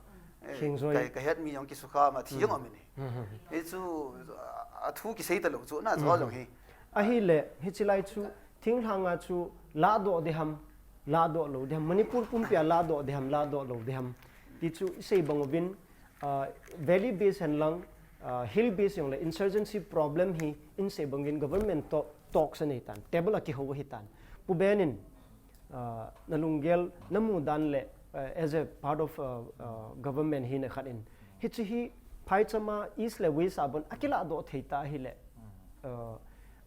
Eh, Khengjoi. Ka, ka het mi jong kisukha ma thi, hmm, jong um ni. Hmm, hmm. Hichu, a, athu kisei ta lou chu na, chu, hmm, jong hi. Ahile, hichi lai chu, thinglhang a chu lahdoh ding ham, lahdoh lou ding ham, Manipur pumpi a lahdoh ding ham, lahdoh lou ding ham. Ti chu isei bang uvin, ah, valley base hen lang, ah, hill base jong le insurgency problem hi isei bang uvin government to talks anei tan, table a kihou ahi tan. Pu Ben in, ah, na lunggel na mu dan le, ah, as a part of, ah, ah, government hi na khat in. Hichi hi phaicham a East le West a bon akilahdoh thei ta ahile. Ah,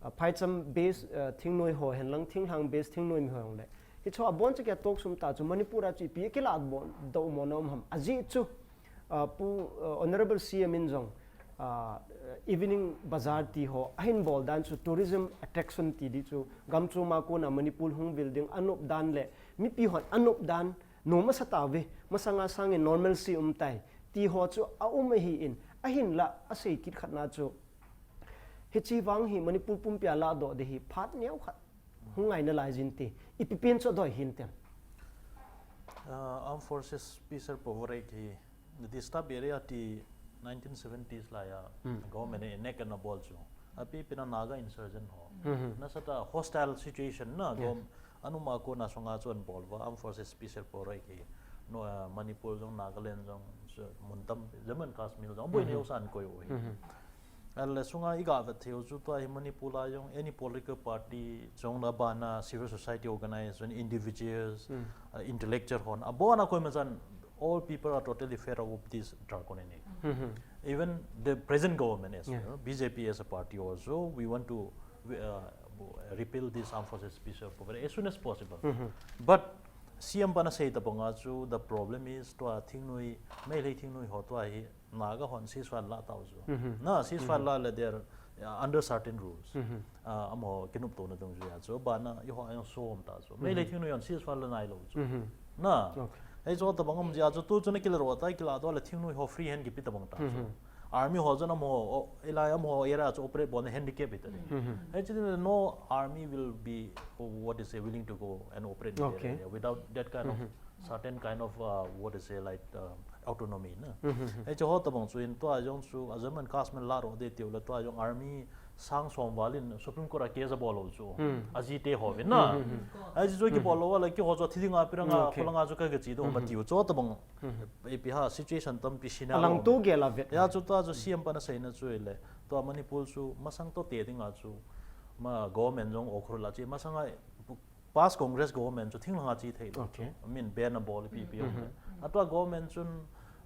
ah, phaicham base, ah, thingnoi ho hen lang, thinglhang base thingnoi mi ho jong le. Hichu a bon chu kia talk sum ta chu Manipur a chu ipi akilah bon doh mo na um ham. Ajeh chu, ah, Pu, ah, Honorable C M in jong, ah, evening bazaar ti ho, ahin bol dan chu tourism attraction ti di chu, gam chom a kona Manipur hung vil ding anop dan le, mipi hon anop dan, nom asa tauve, masanga sangin normalcy um tai, ti ho chu aum ahi in, ahinla asei kit khat na chu. Hichi vang hi Manipur pumpi a lahdoh ding hi phat neo khat hung ngai nalai jin te, ipi pen chu adoi hin te. Ah, Armed Forces Special Power Act hi, the disturbed area ti nineteen seventies lai a, hmm, government in enact ana bol chu. Api pen a Naga insurgent ho. Hmm. Nasatah a hostile situation na, yes, gom, anuma kona sunga chu ana bol uva, Armed Forces Special Power Act hi. No, ah, Manipur jong, Nagaland jong, so, mun tam, Jammu and Kashmir jong, boi, hmm, neo san koi u hi. Hmm. Ahile sunga iga vet theiu chu tua hi Manipur a jong any political party, jong la bana civil society organization, individuals, uh, intellectual hon, abona koima chan all people are totally fed up with this draconian. Even the present government as well, B J P as a party also, we want to uh, repeal this Armed Forces Special Power as soon as possible. But C M pana sei tabanga chu, the problem is tua thingnoi, Meitei thingnoi ho tua hi Naga hon ceasefire la tau chu. Na ceasefire la le there uh, under certain rules. Uh, amaho kinoptona dungjuia chu bana eiho a jong som ta chu. Meitei thingnoi hon ceasefire la nailou chu. Na. Hei chu tabang um jia chu tu chu na kila ro ta kila to le thingnoi ho free hand kipe tabang ta chu. Army ho chu amaho, o, ilai amaho area chu operate bolna handicap hita ding. Hei chu no army will be, what is say, willing to go and operate in that area without that kind of certain kind of uh, what is say, like uh, autonomy na. Hei chu ho tabang chu in tua jong chu a German Craftsman la ro de tiu le tua jong army sang som val in Supreme Court a case abol lou chu. A jite ho vin na. Hei chu kibol lou le keiho chu thi dinga piranga, kholanga chu ka ga chi do ma tiu chu tabang. Ipi ha situation tampi sina. Alang tu gel a vet. Ya chu tua chu C M pana seina chu ile. Tua Manipur chu masang to te dinga chu. Ma government jong Ukhrul a chi masanga past Congress government chu thinglhang a chi thei lou chu. I mean, ban abol ipi ipi jong le. Atua government chun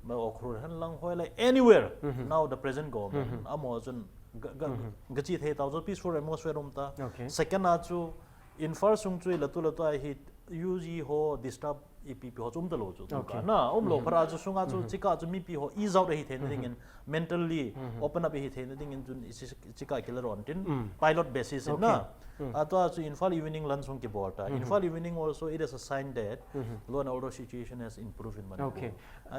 ma Ukhrul hen lang hoi le anywhere. Now the present government amaho chun ga, ga, ga chi thei tau chu peaceful atmosphere um ta. Second a chu Imphal sung chu ile tu le tu a hi U G ho disturb ipi ipi ho chu um ta lou chu. Na um lou phara chu sunga chu chika chu mipi ho ease out ahi theina dingin mentally open up ahi theina dingin chun chika kila ron tin pilot basis in na. Atua chu Imphal Evening Lunch hung kibol ta. Imphal Evening also, it is a sign that law and order situation has improved in Manipur.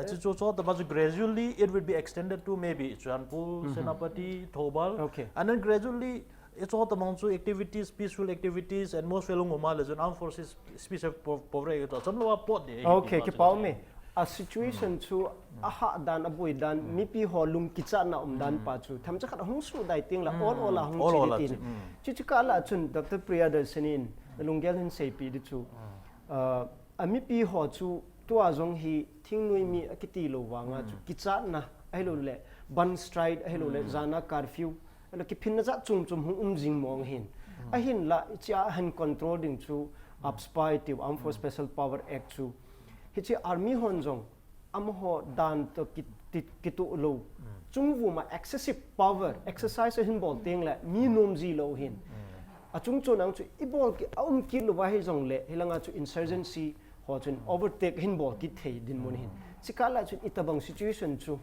Chu chu chu taba chu gradually it will be extended to maybe Churachandpur, Senapati, Thoubal, and then gradually It's all among chu activities, peaceful activities, and most fellow ngoma le chun armed forces special power to cham lo a pot de. Okay, kipa um e. A situation chu a hah dan, a boi dan, mipi ho lung kichatna um dan pa chu themcha khat hung sudai teng le ol ol a hung chi tin. Chuche kah a chun Doctor Priyadarshini in lunggel hin seipi di chu. A mipi ho chu tua jong hi thingnoi mi akiti lou vanga chu kichatna ahilou le bandh strike ahilou le jana curfew, ahilou le kiphinna jat chom chom hung um jing mong hin. Ahinla hiche a hin control ding chu AFSPA iti u, Armed Force Special Power Act chu. Hiche army hon jong amaho dan to kiti, kitoh lou. Chungvum a excessive power exercise ahin bol teng le mi nom ji lou hin. Achung chon ang chu ibol kit, a um kit lou va hijong le, hilanga chu insurgency ho chun overtake hin bol kit thei dinmun hin. Chikah la chun itobang situation chu,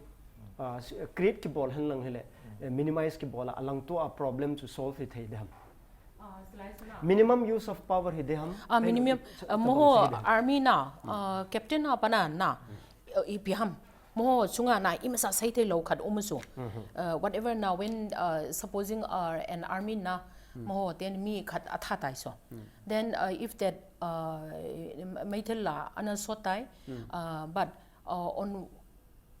ah, create kibol hen lang hile, eh, minimize kibol a, alangto a problem chu solve hi thei diham. Minimum use of power hi diham. Ah, minimum, ah, moho army na, ah, captain a pana na, eh, ipi ham. Moho chunga na imasa sei thei lou khat um chu. Uh, whatever na when, uh, supposing, uh, an army na moho ten mi khat atha tai so. Then, uh, if that, uh, Meitei la ana sot tai, uh, but, uh, on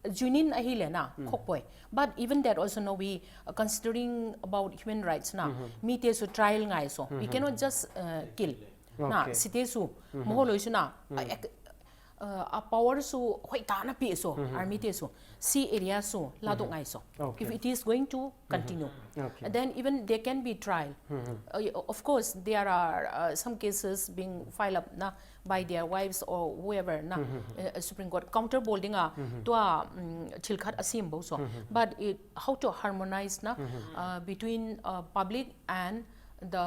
juinin ahile na khokpoi. But even that also no we, uh, considering about human rights na, mite chu trial ngai so. We cannot just, uh, kill. Na, site chu moho loi chu na, uh, a power chu hoitah na pe so, army te chu, sea area chu ladoh ngai so. If it is going to continue, and then even there can be trial. Uh, of course, there are, uh, some cases being filed up na by their wives or whoever na, uh, Supreme Court counter bol dinga tua, um, thil khat asem bou so. But it, how to harmonize na, uh, between, uh, public and the,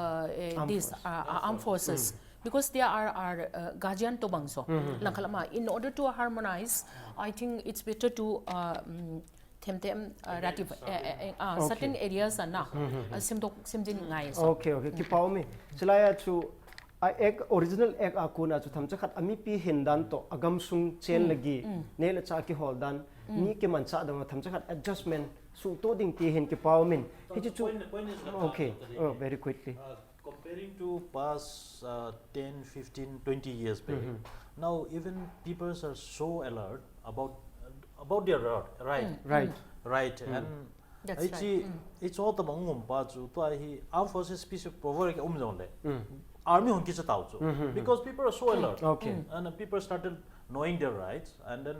uh, these, uh, uh, armed forces. Because they are our, uh, guardian tobang so. Langkhat lama, in order to harmonize, I think it's better to, uh, um, them them, uh, ratif-, uh, uh, uh, certain areas are na, uh, semdoh, semjin ngai so. Okay, okay. Kipa um e. Chulai a chu a act, original act a kona chu themcha khat a mipi hin dan to, a gamsung chen le gei, neh le chah kihol dan, mi kimanchah dan themcha khat adjustment suhtoh ding ti hin kipa um in. Hiche chu, point, point is, okay, oh, very quickly. Uh, Comparing to past, uh, ten, fifteen, twenty years back, now even peoples are so alert about, about their right, right, right, and it's all tabang um pa chu tua hi armed forces special power ke um jong le army hon kicha tau chu, because people are so alert, okay, and, uh, people started knowing their rights, and then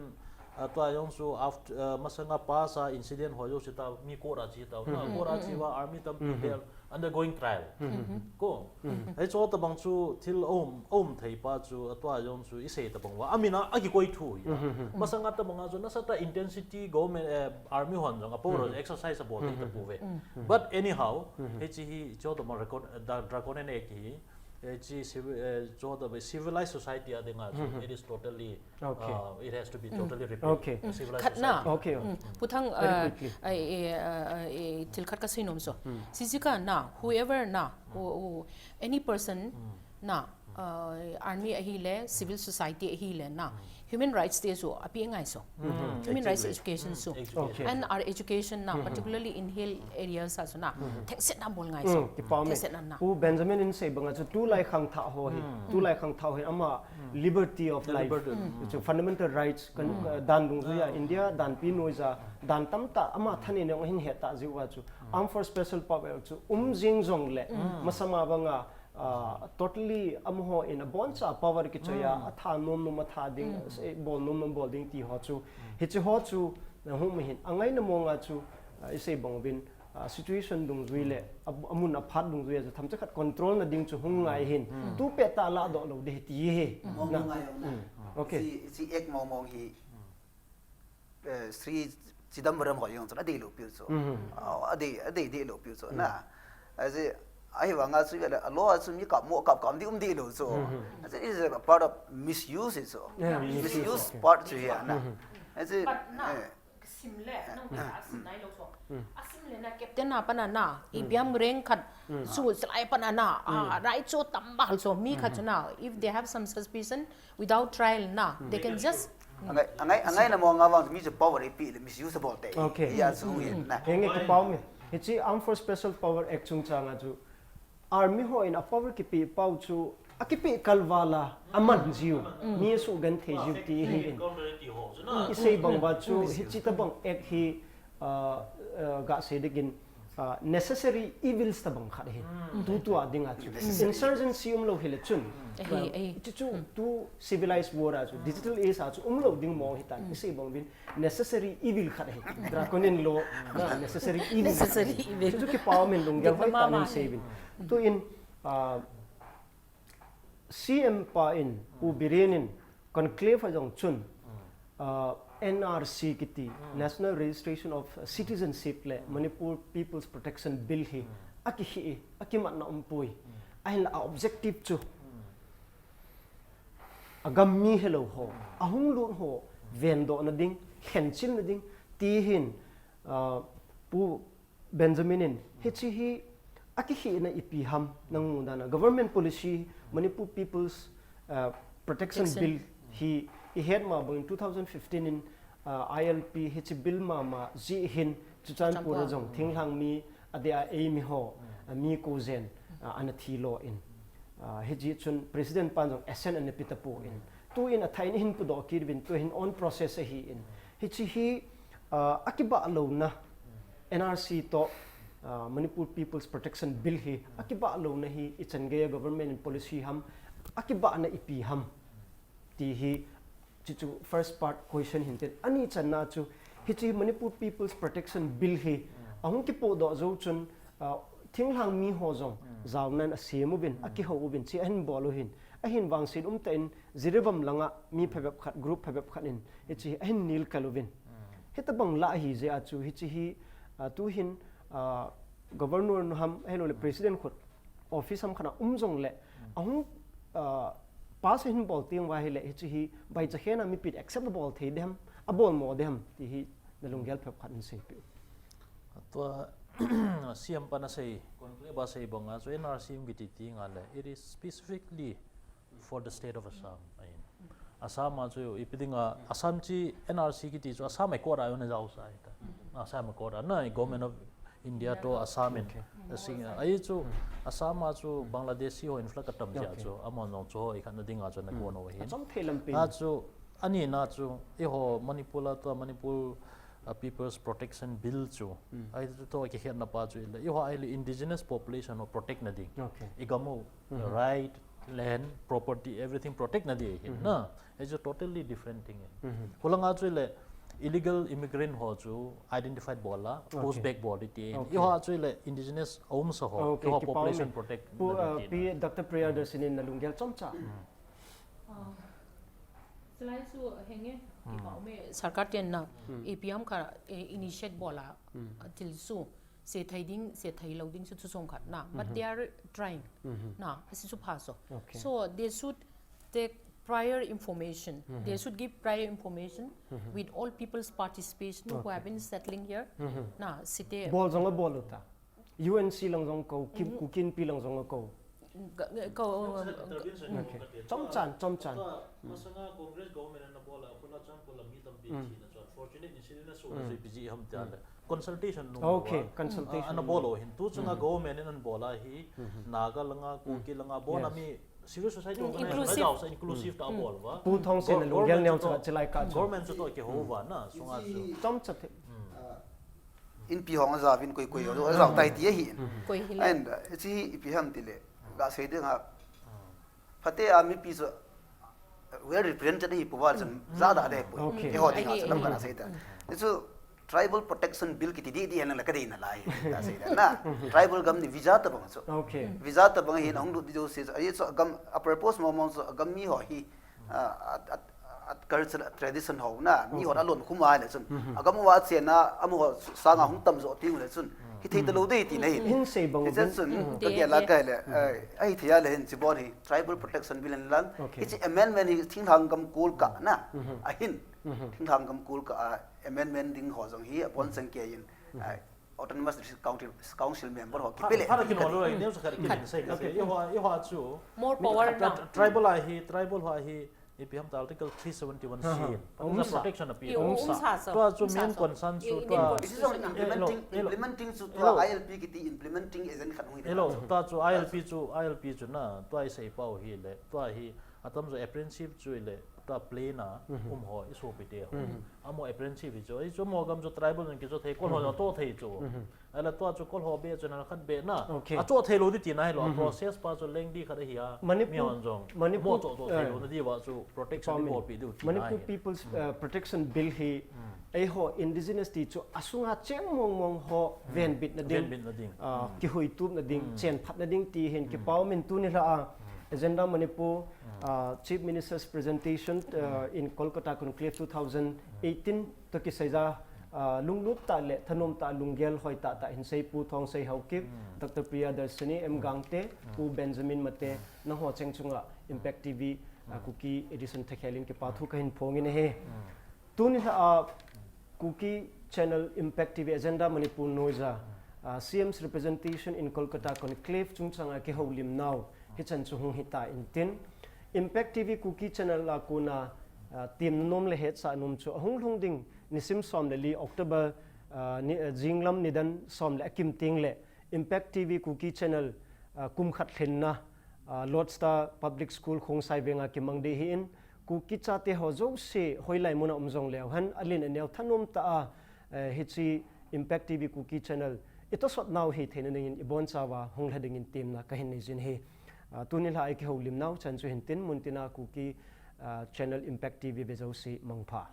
Atua jong chu after, uh, masanga past a incident ho jouse ta mi court a che tau na, court a che uva army tampi they are undergoing trial. Ko. Hiche tabang chu thil um, um thei pa chu atua jong chu isei tabang uva. Amin a, akikoi thu hi. Masanga tabang a chu nasatah a intensity government, eh, army hon jong a power exercise abol thei tapouve. But anyhow, hiche hi, hiche tabang record, uh, the Draconian Act hi, hiche civil, eh, hiche tabang civilized society a dinga chu, it is totally Okay. Uh, it has to be totally repealed. Okay. A civilized Khat na. society. Okay. Pu Thang, Very uh, quickly. I, I, uh, I, thil khat kasei nom chu. Sijika na, whoever na, who, who, any person na, uh, army ahile, civil society ahile na, human rights te chu api ngai chu. Human rights Exactly. education chu. Education. Okay. And our education na, particularly in hill areas a chu na, thengset na bol ngai chu. Mm, kipa me. Thengset na na. Pu Benjamin in sei banga chu tulai khangthah ho hi, tulai khangthah ho hi ama liberty of The life. liberty. Chu fundamental rights kan, uh, dan dungjuia India danpi noija dan tamtah ama thaneina jong ahin hetah jeh uva chu Armed Force Special Power chu um jing jongle masama banga, uh, totally amaho in aboncha power kichoiya, atha nom nom atha ding, eh, bol nom nom bol ding ti ho chu. Hiche ho chu nahung mihin angaina monga chu, uh, isei bang uvin, uh, situation dungjui le, a, amun aphat dungjuia chu themcha khat control na ding chu hung ngai hin. Tupet tah a ladoh lou ding ahi ti hi. Mong Na. mong ngai jong na. Mm. Okay. Hiche, hiche act mong mong hi, eh, Sri Chidambaram ho jong chun adei lou piu chu. Mhm. Ah, adei, adei dei lou piu chu na. Ahi, ahivanga chu vele, a law a chu mi kap mo, kap kap ding um dei lou chu. Ahi, it is a part of misuse hi chu. Yeah, misuse, Misuse okay. part chu hi na. Ahi, But na, eh, Sim le, nang ka sim nai lo so. Asim le na captain na pana na, ipiam reng khat, su silai pana na, ah, rai cho tambal so, mi khat so na, if they have some suspicion, without trial na, they can just Angai, angai, angai na mo nga vang mi chu power ipi le misuse bol te. Okay. Ya chu hi na. Henge kipau me. Hiche Armed Force Special Power Act chungchanga chu Army ho in a power kipe pau chu, akipe kalval a, aman jiu, mi asugenthei jiu ti hi in. Isei bang uva chu, hiche tabang act hi, ah, ah, gasei dingin, ah, necessary evils tabang khat ahi. Tutua dinga chu. Insurgency umlou hile chun. Ahi, ahi. Chu chu, tu civilized world a chu, digital age a chu, umlou ding mong ahitan. Isei bang uvin, necessary evil khat ahi. Draconian law, na necessary evil khat Necessary ahi. evil. Chu chu kipau min lunggel Dik hoi mama tan in hi. sei uvin. Tu in, ah, C M pa in, Pu Biren in, conclave a jong chun, ah, N R C kiti, National Registration of Citizenship le Manipur People's Protection Bill hi, akihi, akimatna umpoi. Ahinla a objective chu, agam mi helou ho, ahung lut ho, vendoh na ding, khenchil na ding, ti hin, ah, Pu Benjamin in, hiche hi, akihina ipi ham, nang mu dan a, government policy, Manipur People's, ah, Protection Protection. Bill hi, ihet ma bang in two thousand fifteen in, ah, I L P hiche bill mama jeh hin, Churachandpur a Churachandpur. jong, thinglhang mi, adeh a eimi ho, ah, mi ko jen, ah, ana thi lo in. Ah, hijeh chun President pan jong assent ana pe tapon. Tu in athah in ahin pudoh kit uvin, tu hin on process ahi in. Hiche hi, ah, akibah louna N R C toh, ah, Manipur People's Protection Bill hi, akibah louna hi ichan geiya government in policy ham, akibahna ipi ham. Ti hi, Chuchu first part question hin tin. Ani channa chu, hiche Manipur People's Protection Bill hi, ahung kipohdoh jou chun, ah, thinglhang mi ho jong, jaonan asem uvin, akihou uvin, hiche ahin bol u hin. Ahin vangset umtah in, Jiribam langa mi phabep khat, group phabep khat in, hiche ahin nilkal uvin. Hitabang lah ahi jeh a chu, hiche hi, ah, tu hin, ah, Governor nu ham, ahilouleh President khut, office ham khat a um jongle, ahung, ah, pass ahin bol teng uva ahile, hiche hi, baicha khen a mipi accept abol thei dem, abol mo dem, ti hi, na lunggel phabep khat in seipeh u. Tua, C M pan asei, conclave a asei banga, chu N R C um kiti teng le, it is specifically for the state of Assam. Ahin. Assam a chu ipi dinga, Assam chu N R C kiti chu Assam High Court a ana jaosa ahitai. Assam High Court a na Government of India toh Assam in. Okay. Asing, ahi chu Assam a chu Bangladeshi ho influx atam jeh a Okay. chu amahon jong chu ho ikhatna dinga chu ana kon u ahin. Achom thei lampi. A chu, ani na chu, eiho Manipur a tua Manipur, uh, People's Protection Bill chu. Ahi chu toh kikhetna pa chu ile. Eiho ahile indigenous population ho protect na ding. Okay. Igam u right, land, property, everything protect na di hin na. It's a totally different thing. Khulanga chu le illegal immigrant ho chu identified bol a, post back bol di ti. Okay. Iho chu le indigenous aum sa ho, okay, iho population protect na di ti. Pi Doctor Priyadarshini na lunggel chomcha. Slide chu henge, kipa ume, sarkar ten na, ipi ham kha, eh, initiate bol a, til chu, se thei ding, se thei lo ding chu chu song khat na, but they are trying. Na, asi chu pha so. Okay. So they should take prior information. They should give prior information with all people's participation who have been settling here. Na, site. Bol jong a bol u ta. U N C lang jong ko, Kim, Kuki Inpi lang jong ko. Ka, ka, ka, okay. Chomchan, chomchan. Masanga Congress government ana bol a, khula chan khula mi tampi thina chu unfortunate incident a so na chu ipi jeh ham tia le. Consultation nung. Okay, consultation. Ana bol u hin tu chunga government in ana bol a hi, Naga langa, Kuki langa, abon a mi civil society organization, inclusive. Inclusive ta bol uva. Pu Thongsen a lunggel neo chu chilai ka chu. Government chu toh kihou uva na, sunga chu. Chomcha the. Inpi hong a jaovin koi koi a jao tai ti ahi. Koi hi le. And, uh, hiche hi ipi ham ti le, ga sei ding a, phate a mipi chu well represented ahi pouva chun, ja da de poi. Okay. Eiho dinga chu lam kana sei ta. Hichu tribal protection bill kiti di di hen lang la ka dei na lai, ka sei da na. Tribal gam ni visa tabang chu. Okay. Visa tabang hin ahung lut di jouse chu, ahi chu gam, a purpose mong mong chu gam mi ho hi, a, a, a, a culture, a tradition ho na, mi ho alon khum a le chun. Agam uva chena, amaho sanga hung tam jo ti u le chun. Hithei talou dei ti na hi. Hin sei bang. Hiche chun, ka gel a ka le, eh, ahi thei a le hin chibon hi, tribal protection bill in lang. Okay. Hiche amendment hi thinglhang gam kol ka na. Ahin, thinglhang gam kol ka a amendment ding ho jong hi, abon chang kei in. Ai, Autonomous District Council, Council member ho kipe le. Pha, pha, kino lo, neo sa khat kinin sei ka sei. Okay. Eiho, eiho chu. More power na. Tribal a hi, tribal ho a hi, ipi ham ta Article three seventy-one C. Umsa. Protection a pi. Umsa. Tua chu main concern chu tua. This is on implementing, implementing chu tua I L P kiti implementing agent khat hung hi. Hello, tua chu I L P chu, I L P chu na, tua i sei pau hi le, tua hi, atam jo apprenticeship chu i le, tua plain a, um ho, i sopi te ho. Amaho apprenticeship hi chu, i chu amaho gam chu tribal jong kicho thei, kol ho jong to thei chu. Ahile tua chu kol ho be chu na khat be na. Okay. Acho thei lou di tina hilou, a process pa chu lengdi khat ahi a. Manipur, mi hon jong. Manipur, amaho cho cho thei lou na diuva chu protection di bolpi diu tina hi. Manipur People's, uh, Protection Bill hi, eiho indigenous ti chu asunga cheng mong mong ho venbit na ding. Venbit na ding. Uh, kihuitup na ding, chenphat na ding ti hin kipao min tuni lha a. Agenda Manipur, uh, Chief Minister's presentation, uh, in Kolkata Conclave two thousand eighteen, toh kisai ja, ah, lunglut tah le thanom tah lunggel hoi tah tah hin sei Pu Thongsei Haokip, Doctor Priyadarshini, M Gangte, Pu Benjamin Mate, nangho cheng chunga Impact T V, ah, Kuki edition thakhel in kipa thu kahin phong in ahi. Tuni lha a Kuki Channel Impact T V Agenda Manipur noija, ah, C M's representation in Kolkata Conclave chungchanga kihoulim nau hichan chu hung hita intin. Impact T V Kuki Channel a kona, ah, temna nom le hetsah nom chu ahung lhung ding nisim som le li October, ah, ni, ah, jinglam nidan som le akim teng le Impact T V Kuki Channel, ah, kum khat lhinna, ah, Lordstar Public School Khongsai Veng a kimang ding ahin, Kuki chate ho jouse hoilai mun a um jong leu hen, alen aneo thanom tah a, eh, hiche Impact T V Kuki Channel i tosot nau hi theina dingin i bonchauva hung lha dingin temna kahin nei jin ahi. Ah, tuni lha a i kihoulim nau chan chu hintin, muntina Kuki, ah, Channel Impact T V ve jouse mangpha.